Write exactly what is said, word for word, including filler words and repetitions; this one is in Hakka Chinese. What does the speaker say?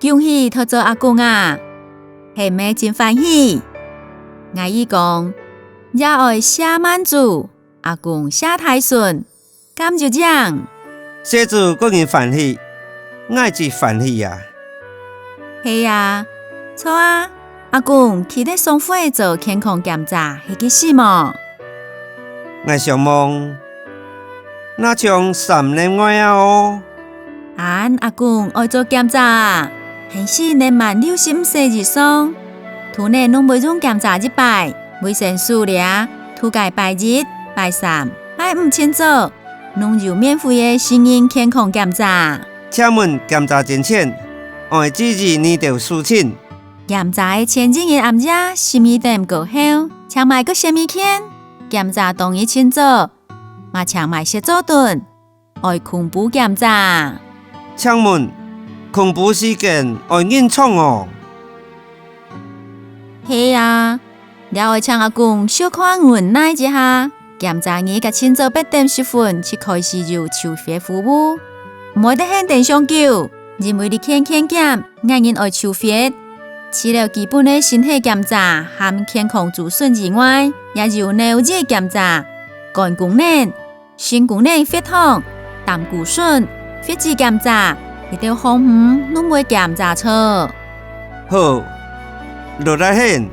恭喜討著阿公啊！係毋係真歡喜？𠊎意講，也愛謝滿祖，阿公謝大順，敢就恁樣？細子个人歡喜，𠊎就歡喜啊！係啊，著啊，阿公記得上回做健康檢查係幾時無？𠊎想望，若像三年外啊哦。 恁阿公愛做檢查啊，還係年滿六十五歲以上，逐年攏會用檢查一擺，衛生所這，逐個拜一、拜三、拜五清早，攏有免費个成人健康檢查。請問檢查進前，愛注意哪兜事情？檢查个前一日暗夜十二點過後，請莫過食物件。檢查當日清早，嘛請莫食早頓， 愛空腹檢查。請問，空腹時間愛恁長哦？係啊，這愛請阿公小可忍耐一下，檢查日个清早八點十分就開始有抽血服務，毋會得閒等傷久，因為這健健檢，𠊎人愛抽血。除了基本个身體檢查和健康諮詢以外，也有尿液檢查、肝功能、 腎功能、血糖、膽固醇、血脂檢查，這兜項目攏會檢查著。好，勞力你，